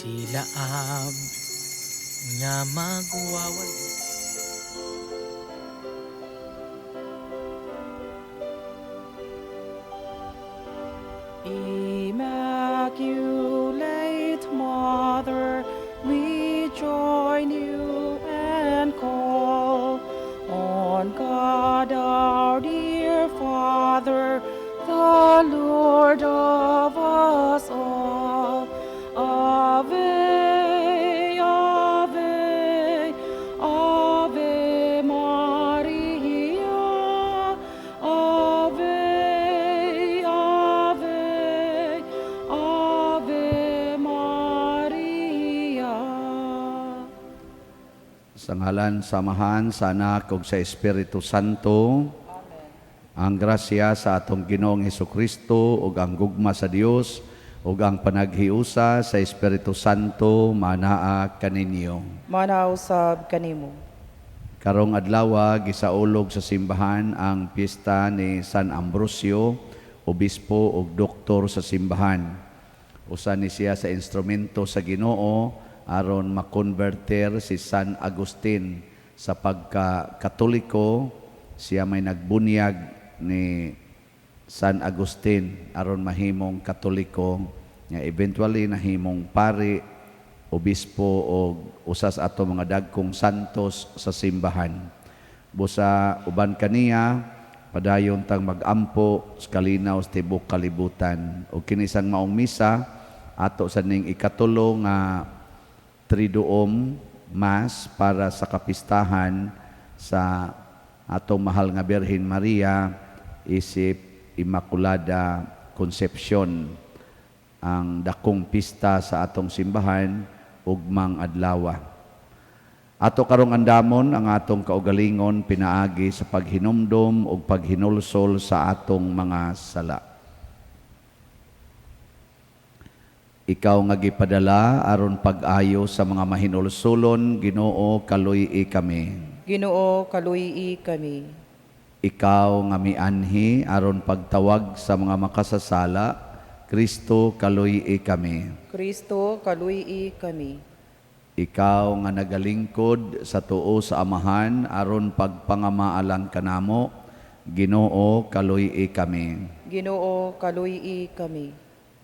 Tilaab nga magwawal. Immaculate Mother, we join you and call on God our dear Father, the Lord of us all. Ave, Ave, Ave Maria. Ave, Ave, Ave Maria. Sa ngalan sa Amahan, sa Anak ug sa Espiritu Santo. Ang grasya sa atong Ginoong Hesukristo ug ang gugma sa Dios ug ang panaghiusa sa Espiritu Santo manaa kaninyo. Manaa usab kanimo. Karong adlaw gisaulog sa simbahan ang piyesta ni San Ambrosio, obispo ug doktor sa simbahan. Usa ni siya sa instrumento sa Ginoo aron makonverter si San Agustin sa pagka-Katoliko. Siya may nagbunyag ni San Agustin aron mahimong Katoliko, nga eventually nahimong pari, obispo o usa sa ato mga dagkong santos sa simbahan. Busa uban kaniya, padayon tang magampo sa kalinaw sa tibuok kalibutan. O kini sang maong misa ato sa ning ikatulo nga Triduum Mass para sa kapistahan sa atong mahal nga Birhen Maria isip Immaculada Concepcion, ang dakong pista sa atong simbahan ugmang adlawa. Ato karong andamon ang atong kaugalingon pinaagi sa paghinumdom ug paghinulsol sa atong mga sala. Ikaw nga gipadala aron pag-ayo sa mga mahinulsolon, Ginoo, kaluy-i kami. Ginoo, kaluy-i kami. Ikaw nga mianhi aron pagtawag sa mga makasasala, Kristo, kaluy-i kami. Kristo, kaluy-i kami. Ikaw nga nagalingkod sa tuo sa Amahan aron pagpangamaalan kanamo, Ginoo, kaluy-i kami. Ginoo, kaluy-i kami.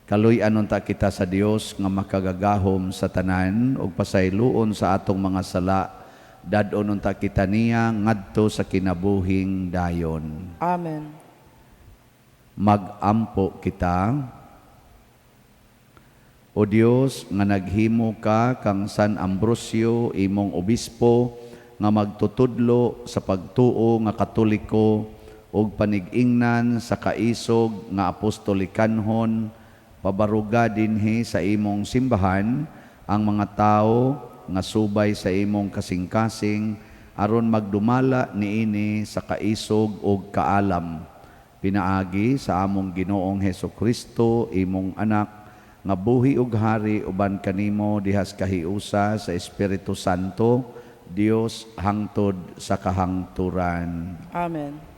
Kaluy-an unta kita sa Dios nga makagagahom sa tanan ug pasayloon sa atong mga sala, dad-on unta kita niya ngadto sa kinabuhing dayon. Amen. Magampo kita. O Dios, nga naghimo ka kang San Ambrosio imong obispo nga magtutudlo sa pagtuo nga Katoliko ug panig-ingnan sa kaisog nga apostolikanhon, pabaruga dinhi sa imong simbahan ang mga tawo nga subay sa imong kasing-kasing aron magdumala niini sa kaisog ug kaalam. Pinaagi sa among Ginoong Hesukristo, imong anak, nga buhi ug hari uban kanimo dihas kahiusa sa Espiritu Santo, Dios hangtod sa kahangturan. Amen.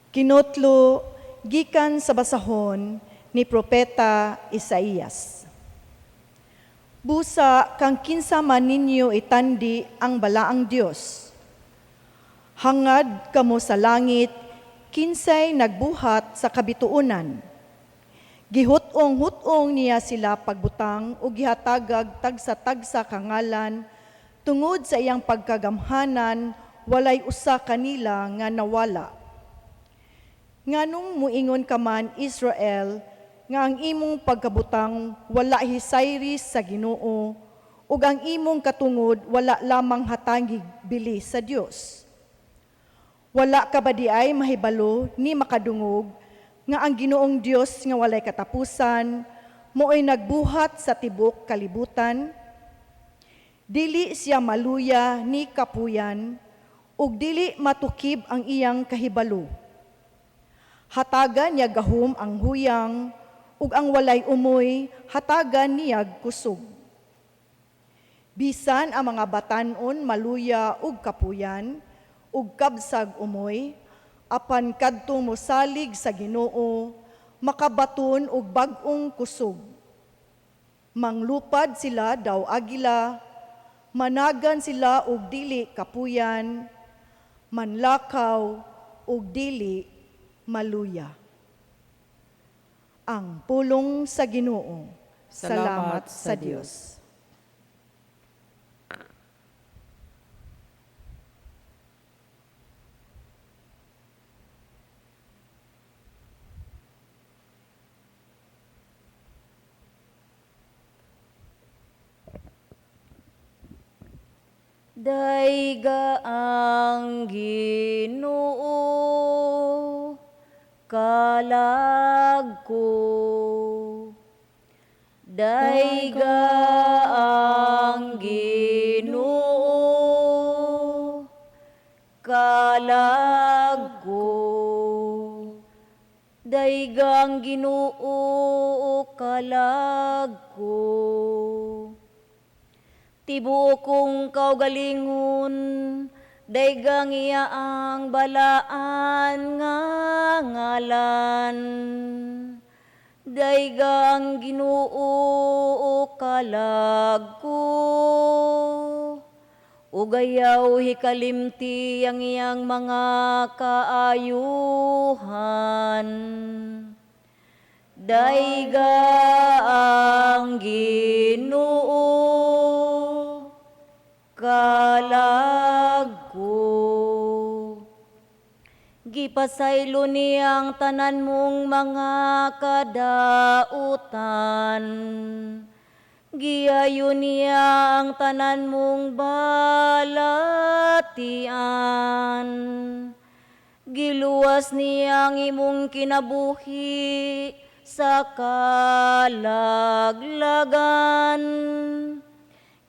Kinotlo gikan sa basahon ni Propeta Isaías. Busa kang kinsa man ninyo itandi ang balaang Dios. Hangad kamo sa langit, kinsay nagbuhat sa kabituonan. Gihutong-hutong niya sila pagbutang o gihatagag tagsa-tagsa kangalan, tungod sa iyang pagkagamhanan, walay usa kanila nga nawala. Nganong muingon ka man, Israel, nga ang imong pagkabutang wala hisayri sa Ginoo, ug ang imong katungod wala lamang hatangig bili sa Dios? Wala ka ba di ay mahibalo ni makadungog nga ang Ginoong Dios nga walay katapusan mo'y nagbuhat sa tibok kalibutan? Dili siya maluya ni kapuyan, ug dili matukib ang iyang kahibalo. Hatagan niya gahom ang huyang, ug ang walay umoy, hatagan niya kusog. Bisan ang mga batanon maluya ug kapuyan, ug kabsag umoy, apan kadtong mosalig sa Ginoo, makabaton og bag-ong kusog. Manglupad sila daw agila, managan sila og dili kapuyan, manlakaw og dili maluya. Ang pulong sa Ginoo. Salamat sa Dios. Dayga ang Ginoo, kalag ko. Dayga ang Ginoo, kalag ko. Dayga ang Ginoo, kalag ko. Tibuok kong kaugalingon, daygang iya ang balaan nga ngalan. Daygang Ginoo kalag ko. Ugayaw hikalimti ang iyang mga kaayuhan. Dayga ang Ginoo, kalag ko. Gipasaylo niyang tanan mong mga kadautan. Giayo niya ang tanan mong balatian. Giluwas niya ang imong kinabuhi sa kalaglagan.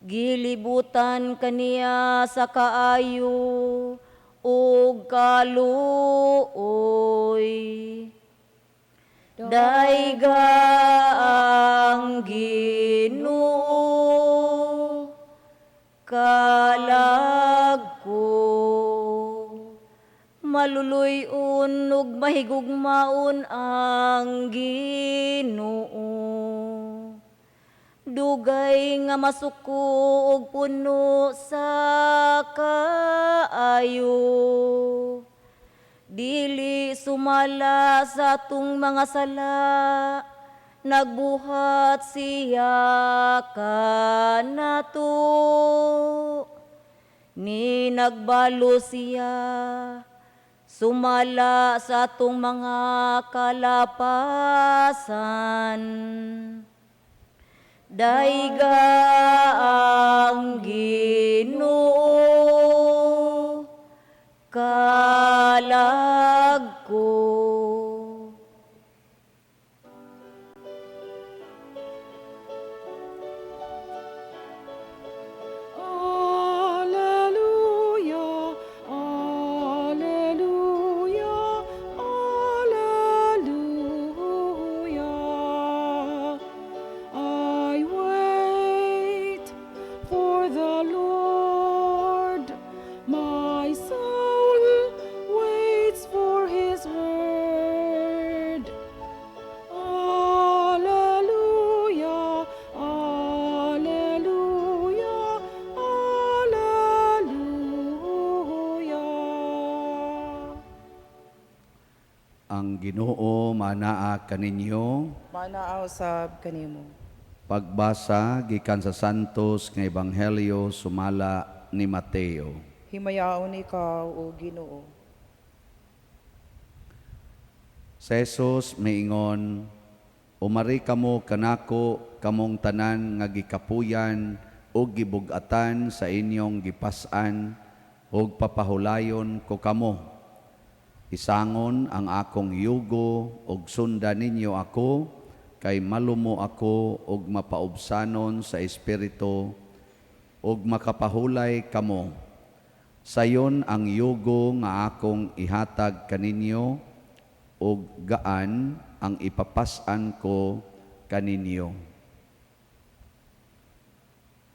Gilibutan kaniya sa kaayo ug kaluoy. Dayga ang Ginoo, kalag ko. Maluluy-on ug mahigugmaon ang Ginoo. Dugay nga masuko og puno sa kaayo. Dili sumala sa atong mga sala, nagbuhat siya kanato. Ni nagbalo siya, sumala sa atong mga kalapasan. Dayga ang Ginoo, kalag ko. Alleluia, Alleluia, Alleluia. I wait for the Lord. My soul waits for his word. Alleluia, Alleluia, Alleluia. Ang Ginoo manaa kaninyo. Manaaw sab kanimo. Pagbasa gikan sa Santos nga Ebanghelyo sumala ni Mateo. Himayaon ikaw o Ginoo. Sa Jesus miingon, "Umari kamo kanako kamong tanan nga gikapuyan ug gibug-atan sa inyong gipas-an ug papahulayon ko kamo. Isangon ang akong yugo ug sundan ninyo ako kay malumo ako ug mapaubsanon sa espiritu ug makapahulay kamo. Sayon ang yugo nga akong ihatag kaninyo ug gaan ang ipapas-an ko kaninyo."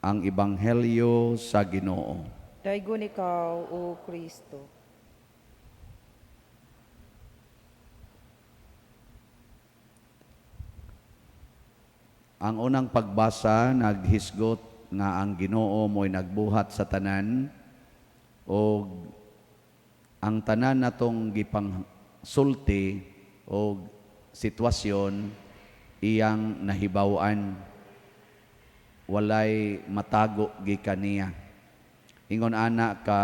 Ang Ebanghelyo sa Ginoo. Daygon ikaw, O Kristo. Ang unang pagbasa naghisgot nga ang Ginoo mo'y nagbuhat sa tanan og ang tanan natong gipangsulti og sitwasyon iyang nahibaw-an, walay matago gikan niya. Ingon ana ka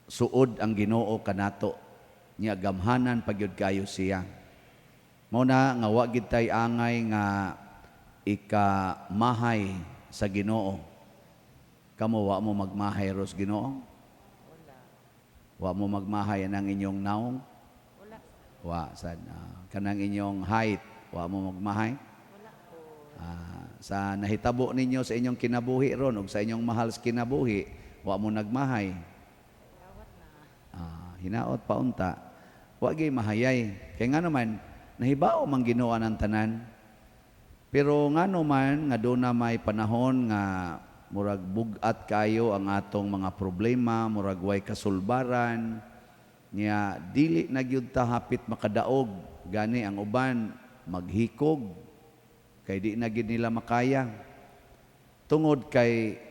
suod ang Ginoo kanato nya, gamhanan pagyud kayo siya. Mao na nga wa gid tay angay nga ikamahay sa Ginoo. Kamo, wa mo magmahay ros Ginoo? Wa mo magmahay ang inyong naong? Wa sad. Kanang inyong height, wa mo magmahay? Sa nahitabo ninyo sa inyong kinabuhi ron ug sa inyong mahal sa kinabuhi, wa mo nagmahay? Hinaot pa unta. Wa gyud mahayay. Kay ngano man, nahibaw man Ginoo ang tanan. Pero ngano man nga doon na may panahon nga murag bug-at kayo ang atong mga problema, murag way kasulbaran, nya dili na gyud ta hapit makadaog, gani ang uban maghikog kay di na gyud nila makaya. Tungod kay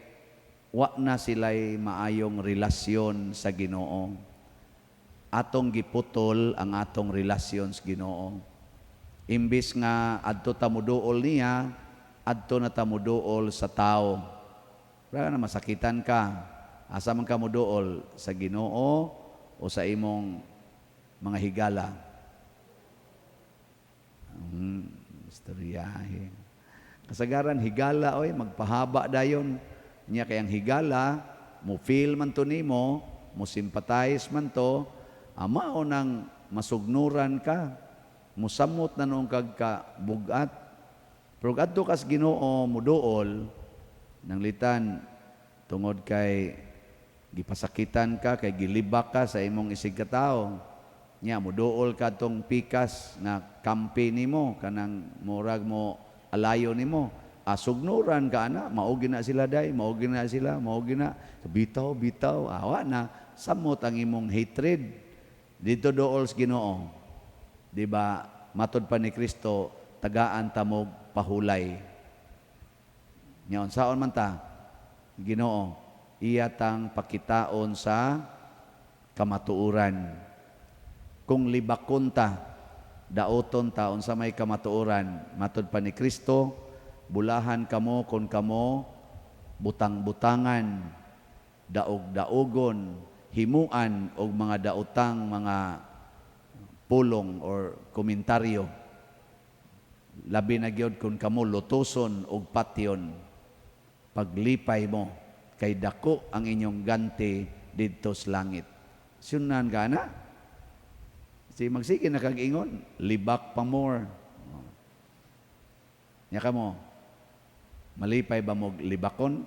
wa na sila'y maayong relasyon sa Ginoo. Atong giputol ang atong relasyon sa Ginoo. Imbis nga adto ta moduol niya, adto na ta moduol sa tao. Wala na masakitan ka. Asa man ka moduol? Sa Ginoo o sa imong mga higala? Istoryahe. Kasagaran higala oy magpahaba dayon. Nya kay ang higala mo feel man to nimo, mo sympathize man to, mao nang masugnuran ka, musamot na noong kag ka bugat. Pero adto kas Ginoo muduol nang litan tungod kay gipasakitan ka, kay gilibak ka sa imong isig katawo. Nya muduol ka tong pikas nga kampi nimo, kanang murag mo alayo nimo. Asugnuran ka ana, mao gina sila day, mao gina sila, mao gina. Bitaw, bitaw, awa na samot ang imong hatred dito dool sa Ginoo. Di ba? Matod pa ni Kristo, tagaan tamog pahulay. Nya unsaon man ta? Ginoo, iya tang pakitaon sa kamatuoran. Kung libakon ta, daoton ta unsa may kamatuoran, matod pa ni Kristo, bulahan kamo kon kamo butang-butangan, daog-daogon, himuan og mga daotang mga pulong or komentaryo. Labi na gyud kung kamo lutuson og patyon, paglipay mo kay dako ang inyong ganti didto sa langit. Sunan ka na? Si magsige na kag ingon, libak pa more. Nya kamo, malipay ba mo libakon?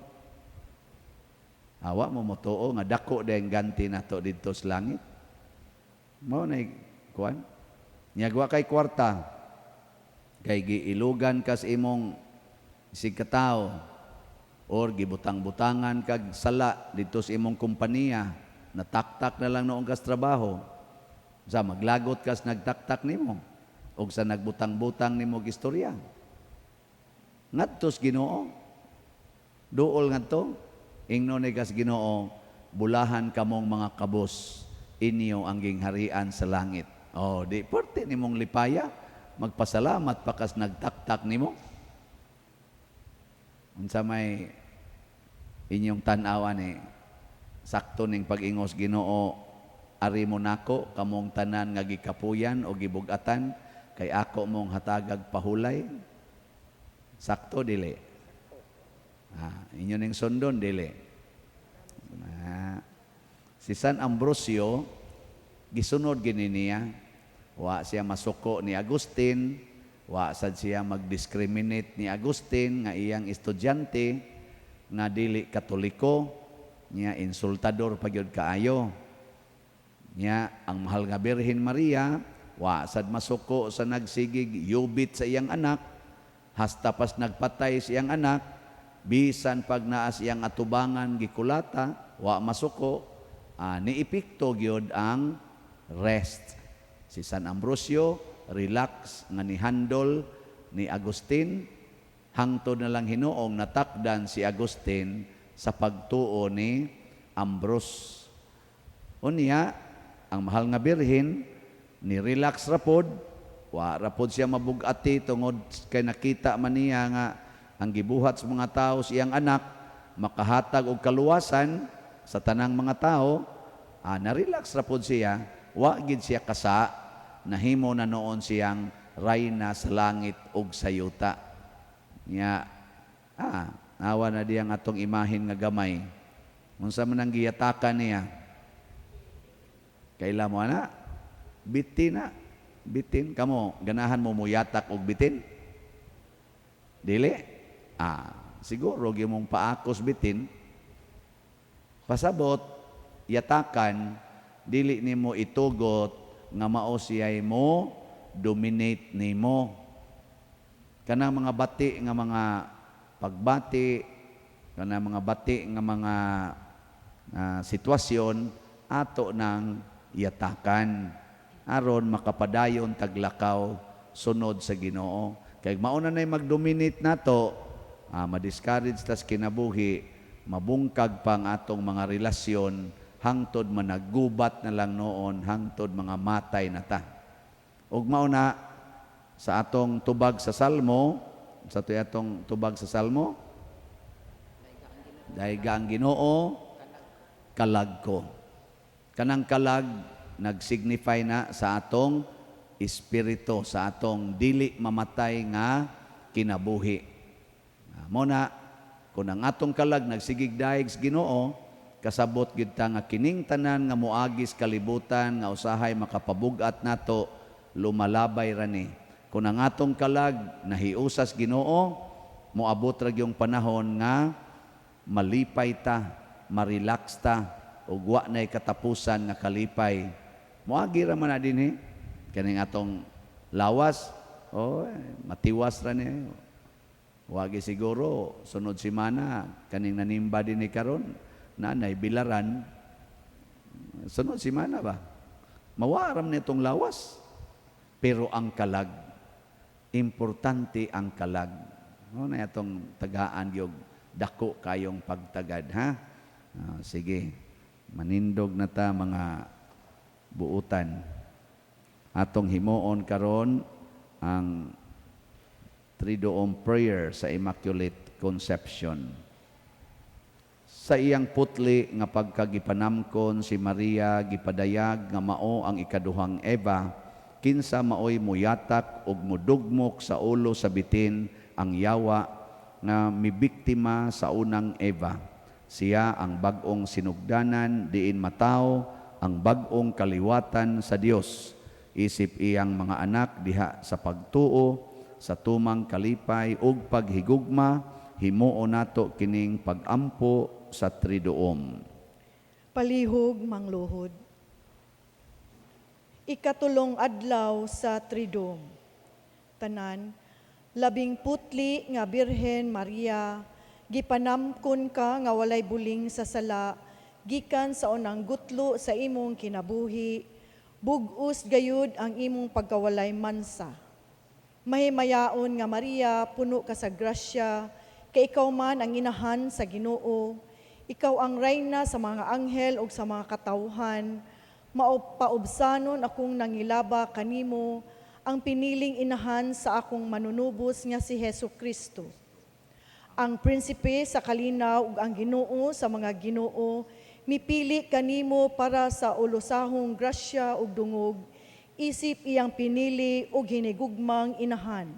Awa mo motuo nga dako dayang ganti nato didto sa langit. Mao na kuan. Nya wa kay kwarta, kay giilugan kas imong isig katawo or gibutang-butangan kag sala didto sa imong kompanya, nataktak na lang noong kas trabaho. Sa maglagot kas nagtaktak nimo og sa nagbutang-butang nimo istorya. Ngadtos Ginoo. Duol ngadto. Ingnon ni kas Ginoo, bulahan kamong mga kabos, inyo ang gingharian sa langit. Oh, di porte nimong lipaya, magpasalamat pa kas nagtaktak nimo. Unsa may inyong tan-awa ni sakto ning pag-ingos Ginoo, ari mo nako kamong tanan nga gikapuyan o gibugatan kay ako mong hatagag pahulay. Sakto dili. Inyo ning sundon dili. Si San Ambrosio gisunod gini niya. Wa siya masuko ni Agustin, wa sad siya mag-discriminate ni Agustin nga iyang estudyante nga dili Katoliko, niya insultador pa gyud kaayo. Niya ang mahal nga Birhen Maria, wa sad masuko sa nagsigig yubit sa iyang anak. Hasta pas nagpatay siyang anak, bisan pag naa siyang atubangan gikulata, wa masuko, niepekto gyud ang rest. Si San Ambrosio, relax nga nihandol ni Agustin, hangtod na lang hinuong natakdan si Agustin sa pagtuo ni Ambrose. Unya, ang mahal nga Birhen, ni relax rapod, wa rapod siya mabugati tungod kay nakita man niya nga ang gibuhat sa mga tao sa iyang anak makahatag og kaluwasan sa tanang mga tao, na-relax rapod siya, wa gid siya kasa, nahimo na noon siyang rayna sa langit ug sa yuta. Nya, awa na diyang atong imahin nga gamay. Unsa man ang giyatakan niya? Kaila mo ana? Bitin na. Bitin kamo, ganahan mo muyatak og bitin? Dili? Siguro gyud mong paakos bitin. Pasabot, yatakan, dili nimo itugot nga mao siya'y mo dominate nimo. Kanang mga bati nga mga pagbati, kanang mga bati nga mga sitwasyon ato nang yatakan aron makapadayon taglakaw sunod sa Ginoo. Kay mao na nay magdominate nato, ma-discourage tas kinabuhi, mabungkag pa ang atong mga relasyon hangtod managgubat na lang noon, hangtod mga matay na ta. Ug mao na sa atong tubag sa Salmo, sa to'y atong tubag sa Salmo, "Dayga ang Ginoo, kalag ko." Kanang kalag nagsignify na sa atong espiritu, sa atong dili mamatay nga kinabuhi. Mo na kung ang atong kalag nagsigig dayeg sa Ginoo, kasabot gyud ta nga kining tanan nga moagi sa kalibutan nga usahay makapabug-at nato, lumalabay ra ni. Kung ang atong kalag nahiusas Ginoo, moabot ra gyung panahon nga malipay ta, marelax ta, ug wa nay katapusan nga kalipay. Moagi ra man na dinhi kaning atong lawas, oh, matiwas ra ni. Wagi siguro sunod semana kaning nanimba dinhi karon nanay bilaran sunod semana ba? Mawaram nitong lawas. Pero ang kalag, importante ang kalag. No na atong tagaan yung dako kayong pagtagad, ha? Sige, manindog na ta, mga buutan. Atong himuon karon ang Triduum prayer sa Immaculate Conception. Sa iyang putli nga pagkagipanamkon si Maria, gipadayag nga mao ang ikaduhang Eva, kinsa maoy muyatak ug mudugmok sa ulo sa bitin, ang yawa nga mibiktima sa unang Eva. Siya ang bag-ong sinugdanan diin matawo ang bag-ong kaliwatan sa Dios. Isip iyang mga anak diha sa pagtuo, sa tumang kalipay ug paghigugma, himuon nato kining pagampo sa Triduum. Palihog mangluhod. Ikatulong adlaw sa Triduum. Tanan, labing putli nga Birhen Maria, gipanamkon ka nga walay buling sa sala, gikan sa unang gutlo sa imong kinabuhi, bug-os gayud ang imong pagkawalay mansa. Mahimayaon nga Maria, puno ka sa grasya, kay ikaw man ang inahan sa Ginoo, ikaw ang rayna sa mga anghel ug sa mga katawhan, paubsanon akong nangilaba kanimo, ang piniling inahan sa akong manunubos nga si Hesu Kristo. Ang prinsipe sa kalinaw ug ang Ginoo sa mga Ginoo, mipili kanimo para sa ulosahong grasya ug dungog, isip iyang pinili ug hinigugmang inahan.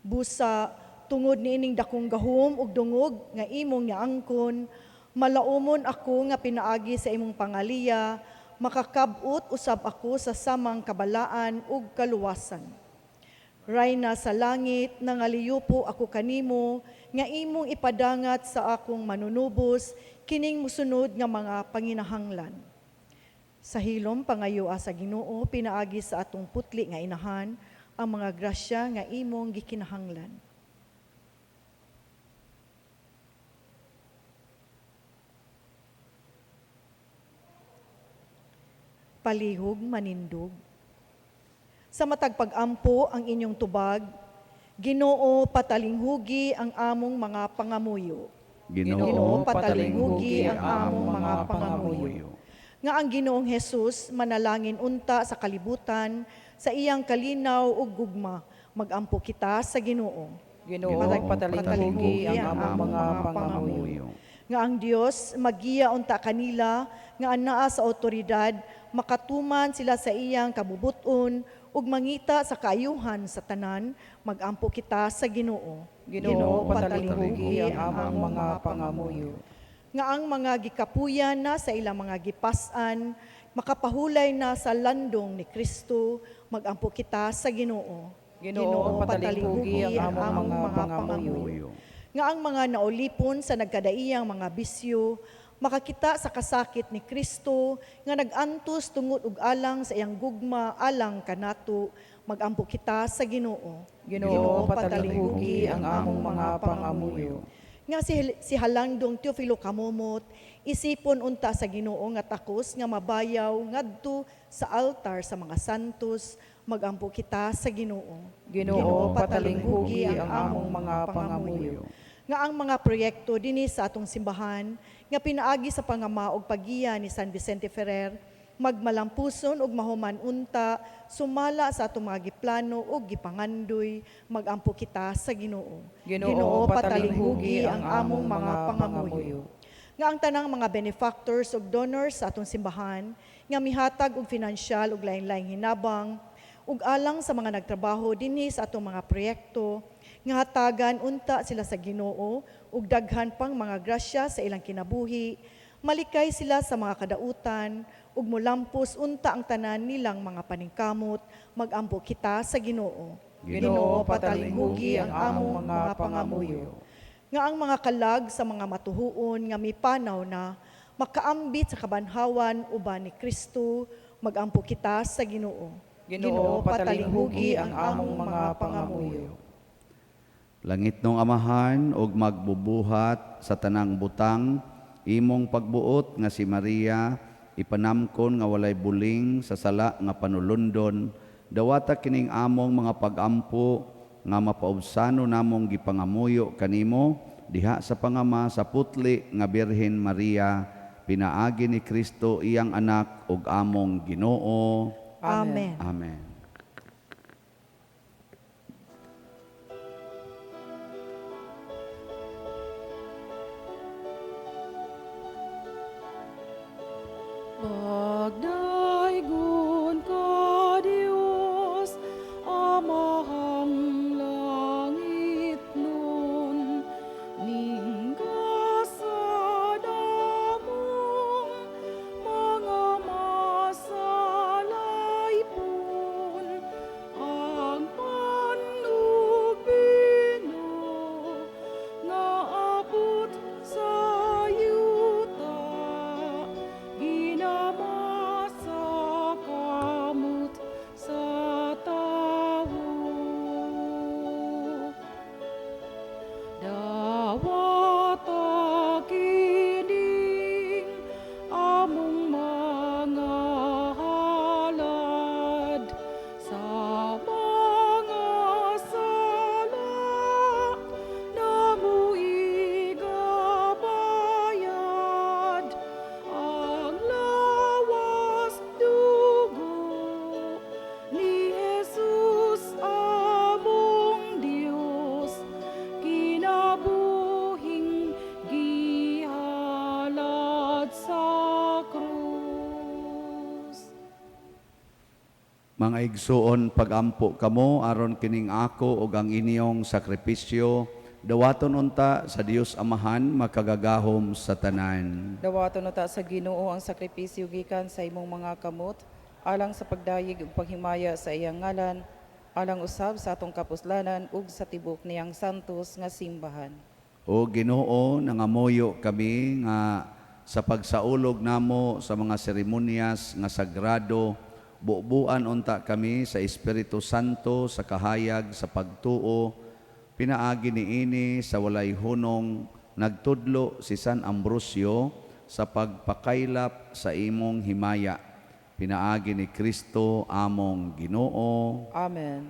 Busa, tungod niining dakong gahom ug dungog nga imong niangkon, malaumon ako nga pinaagi sa imong pangaliya, makakab-ot usab ako sa samang kabalaan ug kaluwasan. Rayna sa langit, nangaliyupo ako kanimo, nga imong ipadangat sa akong manunubos, kining musunod nga mga panginahanglan. Sa hilom pangayoa sa Ginoo pinaagi sa atong putli nga inahan ang mga grasya nga imong gikinahanglan. Palihog manindog. Sa matag pag-ampo ang inyong tubag, Ginoo, patalinghugi ang among mga pangamuyo. Ginoo, patalinghugi ang among mga pangamuyo. Nga ang Ginoong Hesus manalangin unta sa kalibutan sa iyang kalinaw ug gugma, magampo kita sa Ginoo. Ginoo, patalinghugi ang among mga pangamuyo. Nga ang Dios magiya unta kanila nga anaa sa otoridad, makatuman sila sa iyang kabubuton ug mangita sa kaayuhan sa tanan, magampo kita sa Ginoo. Ginoo, patalinghugi ang among mga pangamuyo. Nga ang mga gikapuyan na sa ilang mga gipas-an makapahulay na sa landong ni Kristo, magampo kita sa Ginoo. Ginoo, patalinghugi ang among mga pangamuyo. Nga ang mga naulipon sa nagkadaiyang mga bisyo makakita sa kasakit ni Kristo nga nag-antos tungod ug alang sa iyang gugma alang kanato, magampo kita sa Ginoo. Ginoo, patalinghugi ang among mga pangamuyo. Nga si Halandong Teofilo Kamomot isipon unta sa Ginoo nga takos nga mabayaw ngadto sa altar sa mga santos, magampo kita sa Ginoo. Ginoo, patalinghugi ang among mga pangamuyo. Nga ang mga proyekto dinhi sa atong simbahan nga pinaagi sa pangama og paggiya ni San Vicente Ferrer magmalampuson ug mahuman unta sumala sa atong mga giplano ug gipangandoy, magampo kita sa Ginoo. Ginoo, patalinghugi ang among mga pangamuyo. Nga ang tanang mga benefactors ug donors sa atong simbahan nga mihatag og finansyal ug lain-laing hinabang ug alang sa mga nagtrabaho dinhi sa atong mga proyekto, nga hatagan unta sila sa Ginoo ug daghan pang mga grasya sa ilang kinabuhi, malikay sila sa mga kadautan ug molampos unta ang tanan nilang mga paningkamot, magampo kita sa Ginoo. Ginoo, patalinghugi ang among mga pangamuyo. Nga ang mga kalag sa mga matuhuon nga mipanaw na makaambit sa kabanhawan uban ni Kristo, magampo kita sa Ginoo. Ginoo, patalinghugi ang among mga pangamuyo. Langit nung Amahan og magbubuhat sa tanang butang, imong pagbuot nga si Maria ipanamkon nga walay buling sa sala nga panulundon, dawata kining among mga pagampo nga mapaubsano namong gipangamuyo kanimo diha sa pangama sa putli nga Birhen Maria, pinaagi ni Kristo iyang anak ug among Ginoo. Amen. Amen. Pagdaygon ka, Diyos, Amahang langit nun, ningga sa damong mga masalaypon, ang panugbino nga abot sa yuta, ginama sa kamot sa tawo. Dawata kining among mga halad sa mga sala namo igabayad ang lawas dugo ni Jesus among Dios, kinabuhing gihalad sa krus. Mga igsuon, pagampo kamo aron kining ako ug ang inyong sakripisyo dawaton unta sa Dios Amahan makagagahom sa tanan. Dawaton unta sa Ginoo ang sakripisyo gikan sa imong mga kamot alang sa pagdayeg ug paghimaya sa iyang ngalan, alang usab sa atong kapuslanan ug sa tibok niyang santos nga simbahan. O Ginoo, nangamuyo kami nga sa pagsaulog namo sa mga seremonyas nga sagrado, bubuan unta kami sa Espiritu Santo sa kahayag sa pagtuo, pinaagi niini sa walay hunong nagtudlo si San Ambrosio sa pagpakaylap sa imong himaya. Pinaagi ni Kristo among Ginoo. Amen.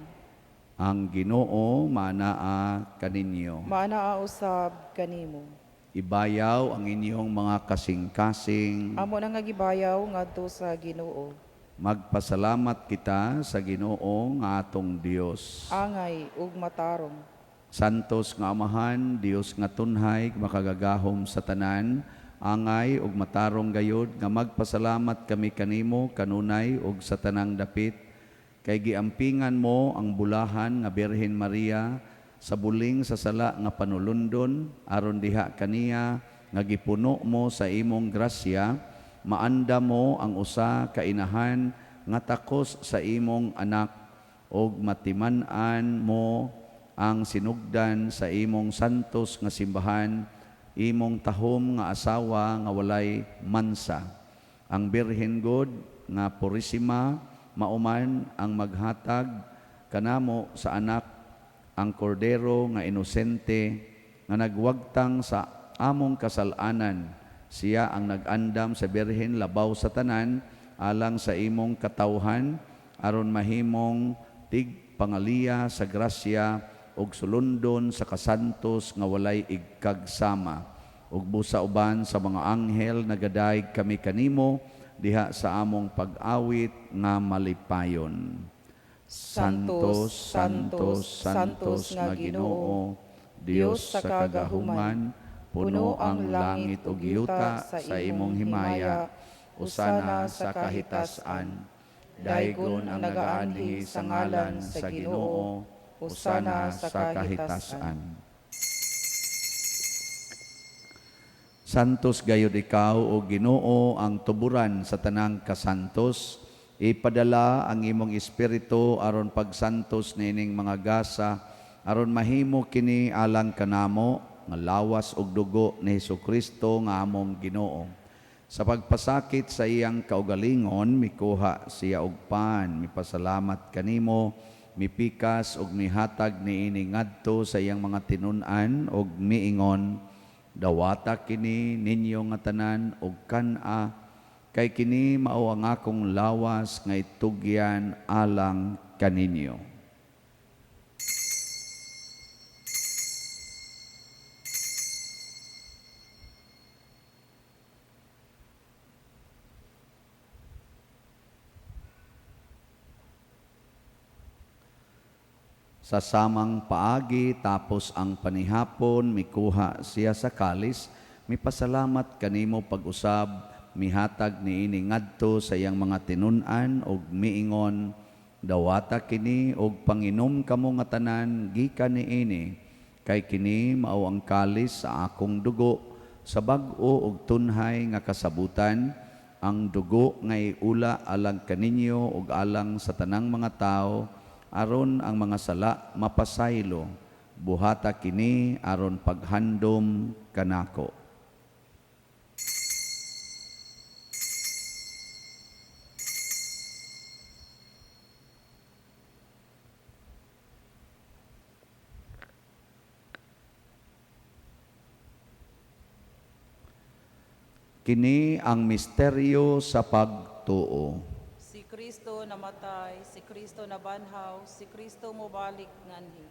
Ang Ginoo manaa kaninyo. Maanaa usab kanimo. Ibayaw ang inyong mga kasing-kasing. Amo na nga gibayaw ngadto sa Ginoo. Magpasalamat kita sa Ginoo nga atong Dios. Angay ug matarong. Santos nga Amahan, Dios nga tunhay, makagagahom sa tanan, angay ug matarong gayod nga magpasalamat kami kanimo kanunay ug sa tanang dapit, kay giampingan mo ang bulahan nga Birhen Maria sa buling sa sala nga panulundon, aron diha kaniya nga gipuno mo sa imong grasya, maanda mo ang usa ka inahan nga takos sa imong anak, ug matiman-an mo ang sinugdan sa imong santos nga simbahan, imong tahom nga asawa nga walay mansa. Ang Birhen God nga Purisima mauman ang maghatag kanamo sa anak, ang kordero nga inosente nga nagwagtang sa among kasalanan. Siya ang nag-andam sa Birhen labaw sa tanan alang sa imong katawhan, aron mahimong tigpangaliya sa grasya ug sulundon sa kasantos nga walay igkagsama. Ug busa uban sa mga anghel nagadayeg kami kanimo diha sa among pag-awit nga malipayon. Santos, Santos, Santos nga Ginoo, Dios sa kagahuman, puno ang langit ug yuta sa imong himaya, usana sa kahitasan. Daygon ang nagaanhi sa ngalan sa Ginoo, usana sa kahitasan. Santos gayud ikaw, o Ginoo, ang tuburan sa tanang kasantos. Ipadala ang imong espiritu aron pagsantos niining mga gasa, aron mahimo kini alang kanamo nga lawas ug dugo ni Hesukristo nga among Ginoo. Sa pagpasakit sa iyang kaugalingon, mikuha siya og pan, mipasalamat kanimo, mipikas ug mihatag niini ngadto sa iyang mga tinun-an ug miingon, dawata kini ninyo nga tanan ug kan-a, kay kini mao ang akong lawas nga itugyan alang kaninyo. Sa samang paagi, tapos ang panihapon, mikuha siya sa kalis, mipasalamat kanimo pag-usab, mihatag niini ngadto sa iyang mga tinun-an ug miingon, dawata kini og panginom kamo nga tanan gikan niini, kay kini mao ang kalis sa akong dugo, sa bag-o ug tunhay nga kasabutan, ang dugo nga iula alang kaninyo ug alang sa tanang mga tawo, aron ang mga sala mapasaylo. Buhata kini aron paghandom kanako. Kini ang misteryo sa pagtuo. Si Kristo namatay, si Kristo nabanhaw, si Kristo mobalik nganhi.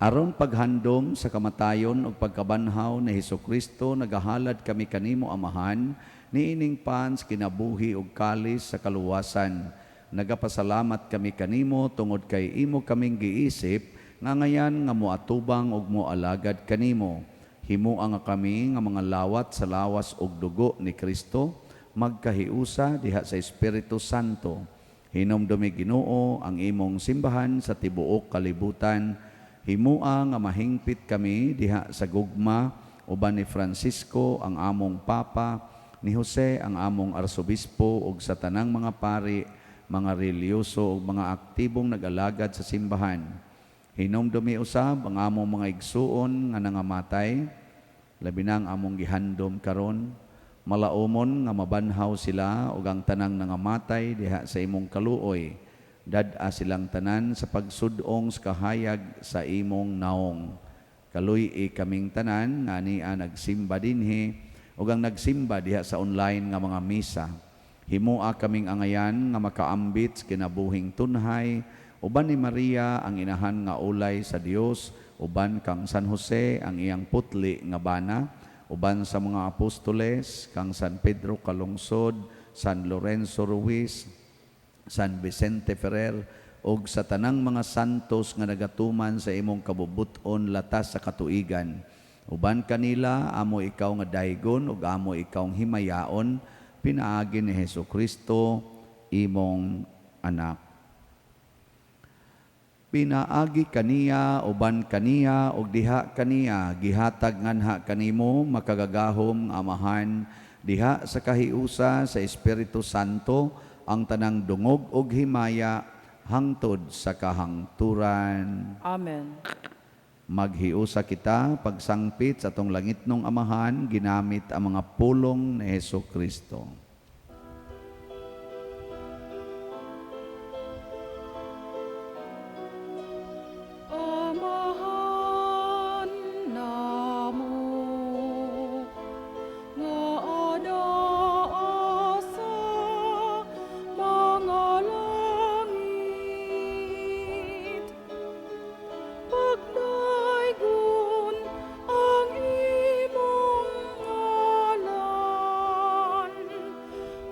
Aron paghandom sa kamatayon ug pagkabanhaw ni Hesukristo, nagahalad kami kanimo Amahan, niining pans kinabuhi ug kalis sa kaluwasan. Nagapasalamat kami kanimo tungod kay imo kaming giisip nga ngayan nga moatubang ug moalagad kanimo. Himua nga kami nga mga lawat sa lawas ug dugo ni Kristo, magkahiusa diha sa Espiritu Santo. Hinumdumi Ginoo ang imong simbahan sa tibuok kalibutan. Himua nga mahingpit kami diha sa gugma uban ni Francisco ang among Papa, ni Jose ang among Arsobispo ug sa tanang mga pari, mga relihiyoso ug mga aktibong nag-alagad sa simbahan. Hinumdumi usab ang among mga igsuon nga nangamatay, labi na ang among gihandom karon, malaumon nga mabanhaw sila ug ang tanang nangamatay diha sa imong kaluoy. Dad-a silang tanan sa pagsudong sa kahayag sa imong naong. Kaluy-i kaming tanan nga ania nagsimba dinhi ug ang nagsimba diha sa online nga mga misa. Himoa kaming angayan nga makaambit sa kinabuhing tunhay uban ni Maria ang inahan nga ulay sa Dios, uban kang San Jose ang iyang putli nga bana, uban sa mga apostoles kang San Pedro Calungsod, San Lorenzo Ruiz, San Vicente Ferrer ug sa tanang mga santos nga nagatuman sa imong kabubut-on latas sa katuigan. Uban kanila amo ikaw nga daygon ug amo ikaw himayaon pinaagi ni Hesus Kristo imong anak. Pinaagi kaniya, uban kaniya, ug diha kaniya, gihatag nganha kanimo makagagahom nga Amahan, diha sa kahiusa sa Espiritu Santo, ang tanang dungog ug himaya hangtod sa kahangturan. Amen. Maghiusa kita pagsangpit sa atong langitnong Amahan ginamit ang mga pulong ni Hesus Kristo. Amahan namo nga anaa sa mga langit, pagdaygon ang imong ngalan,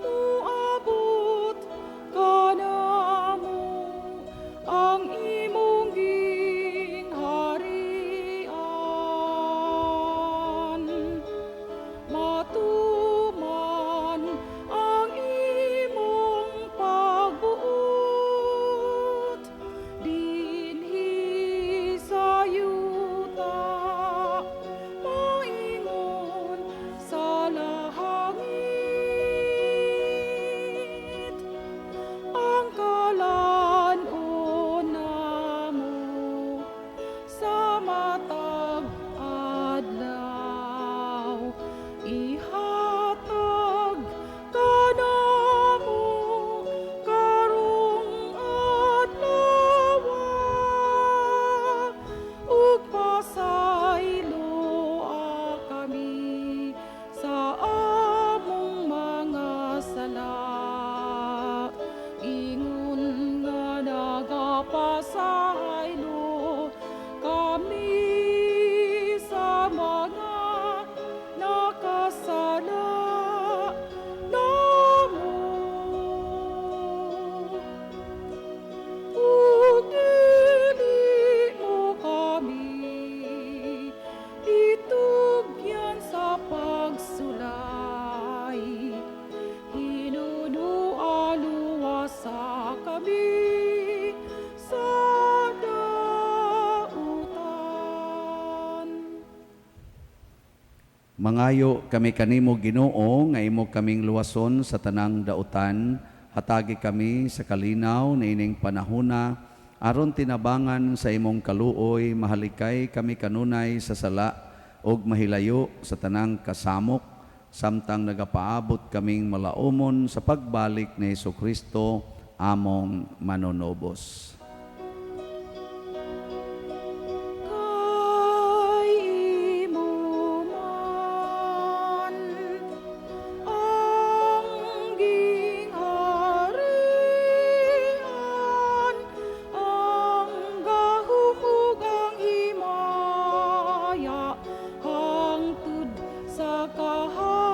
muabot kanamo ang imong gingharian, matuman ang imong pagbuot dinhi sa yuta maingon sa langit. Ang kalan-on namo sa matag adlaw ihatag kanamo karong adlaw, ug pasayloa kami sa among mga sala ingon nga nagapasaylo kami sa mga nakasala namo, ug dili mo kami itugyan sa pagsulay, hinunoa luwasa kami sa dautan. Mangayo kami kanimo, Ginoo, nga imo kaming luwason sa tanang dautan. Hatagi kami sa kalinaw niining panahona aron tinabangan sa imong kaluoy mahalikay kami kanunay sa sala ug mahilayo sa tanang kasamok samtang nagapaabot kaming malaumon sa pagbalik ni Kristo among manunubos. Kay imo man ang gingharian, ang gahom ug ang himaya hangtod sa kahangturan.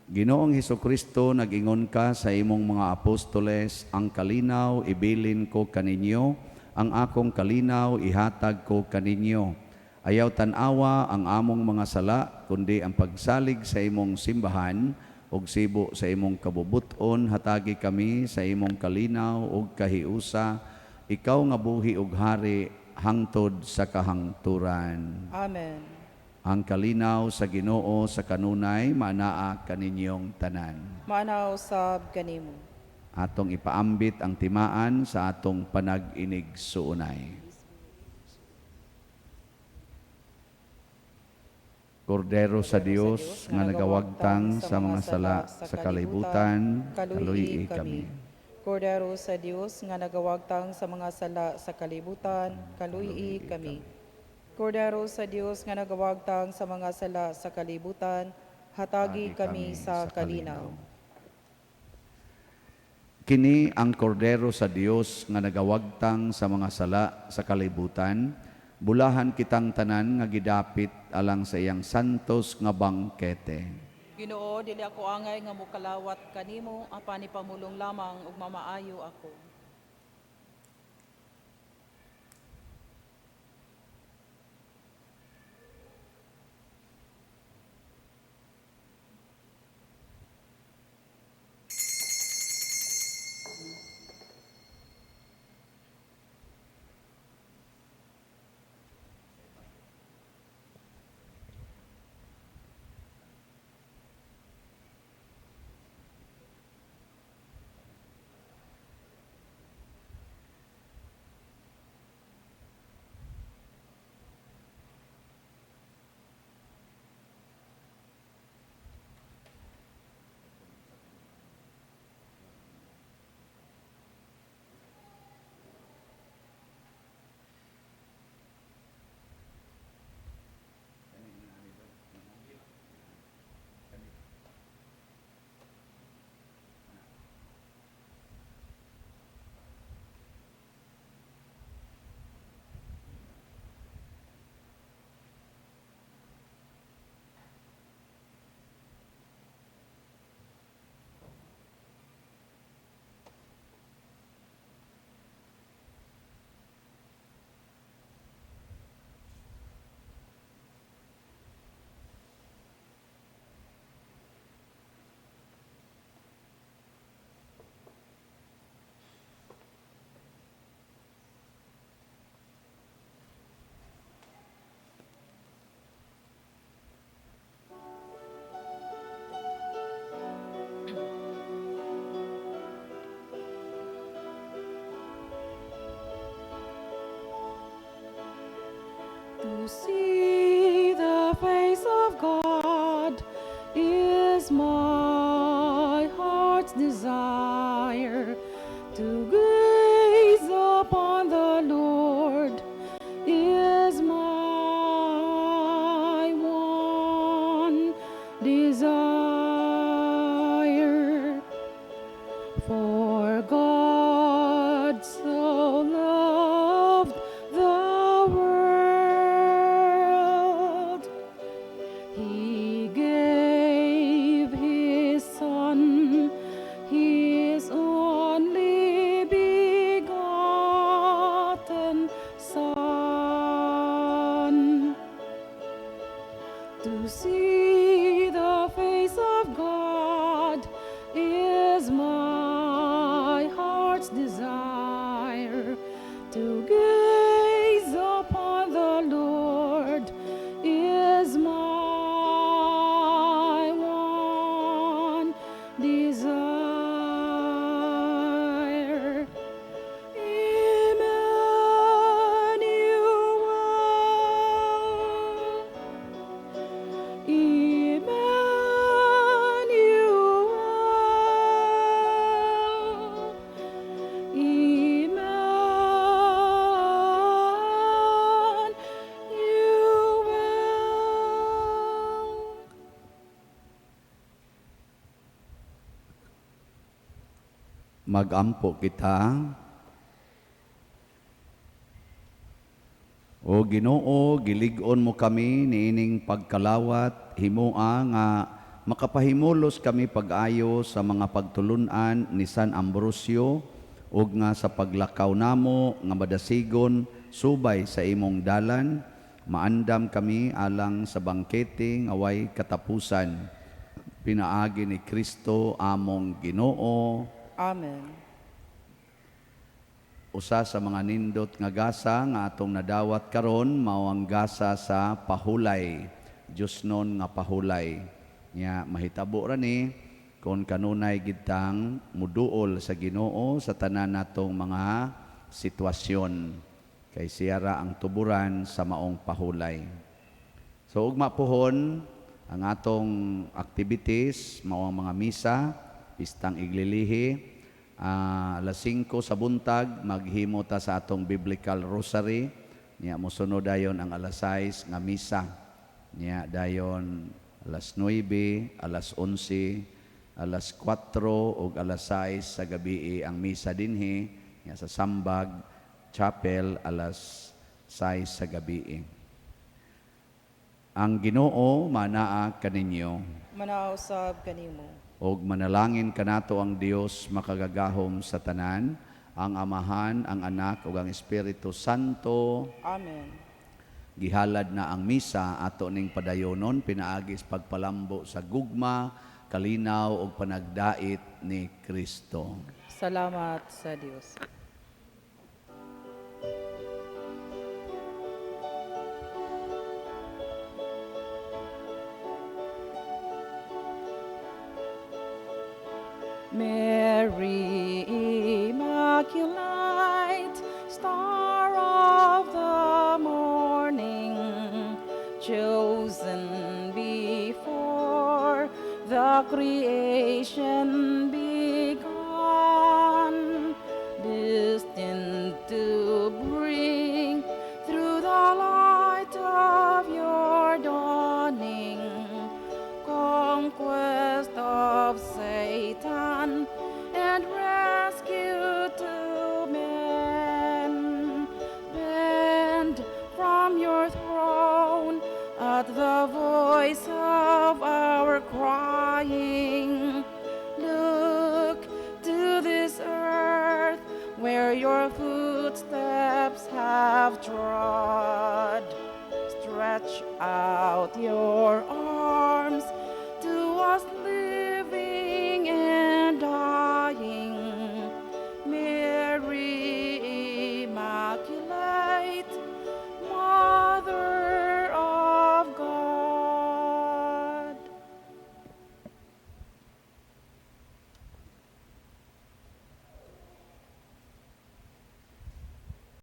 Ginoong Kristo, nag-ingon ka sa imong mga apostoles, "Ang kalinaw ibilin ko kaninyo, ang akong kalinaw ihatag ko kaninyo." Ayaw tan-awa ang among mga sala, kundi ang pagsalig sa imong simbahan, ug sibo sa imong kabubuton, hatagi kami sa imong kalinaw ug kahiusa, ikaw nga buhi ug hari hangtod sa kahangturan. Amen. Ang kalinaw sa Ginoo sa kanunay maanaa kaninyong tanan. Maanaa usab kanimo. Atong ipaambit ang timaan sa atong panag-inigsuonay. Kordero sa Dios nga nagawagtang sa mga sala sa kalibutan, kaluy-i kami. Kordero sa Dios nga nagawagtang sa mga sala sa kalibutan, kaluy-i kami. Kordero sa Dios nga nagawagtang sa mga sala sa kalibutan, Hatagi kami sa kalinaw. Kini ang kordero sa Dios nga nagawagtang sa mga sala sa kalibutan. Bulahan kitang tanan nga gidapit alang sa iyang santos nga bangkete. Ginoo, dili ako angay nga mukalawat kanimo, apan ipamulong lamang ug mamaayo ako. To see the face of God is my heart's desire. To gaze upon the Lord is my one desire. For God so loved the world, He gave His Son, His only begotten Son, to see the face of God is my heart's desire. To gaze upon the Lord is my one desire. Emmanuel, Emmanuel, Emmanuel. Magampo kita. O Ginoo, gilig-on mo kami niining pagkalawat, himoa nga makapahimulos kami pag-ayo sa mga pagtulun-an ni San Ambrosio ug nga sa paglakaw namo nga madasigon subay sa imong dalan, maandam kami alang sa bangkete nga way katapusan. Pinaagi ni Kristo among Ginoo. Amen. Usa sa mga nindot nga gasa nga atong nadawat karon mao ang gasa sa pahulay. Diyosnon nga pahulay. Nya mahitabo ra ni kon kanunay gitang muduol sa Ginoo sa tanan natong mga sitwasyon, kay siya ra ang tuburan sa maong pahulay. So ugma pohon ang atong activities mao ang mga misa, pistang iglilihi, alas 5 sa buntag maghimo ta sa atong biblical rosary. Nya mosunod dayon ang alas 6 nga misa. Nya dayon Alas 9, alas 11, alas 4 ug alas 6 sa gabi ang misa dinhi nga sa Sambag Chapel, alas 6 sa gabi. Ang Ginoo manaa kaninyo. Manaa usab kanimo. Og manalangin kanato ang Dios makagagahom sa tanan, ang Amahan, ang Anak ug ang Espiritu Santo. Amen. Gihalad na ang misa, ato ning padayonon pinaagi sa pagpalambo sa gugma, kalinaw ug panagdait ni Kristo. Salamat sa Dios. Mary Immaculate, star of the morning, chosen before the creation began, destined to bring through the light of your dawning conquest of Satan and rescue to men. Bend from your throne at the voice of our crying. Look to this earth where your footsteps have trod. Stretch out your arms.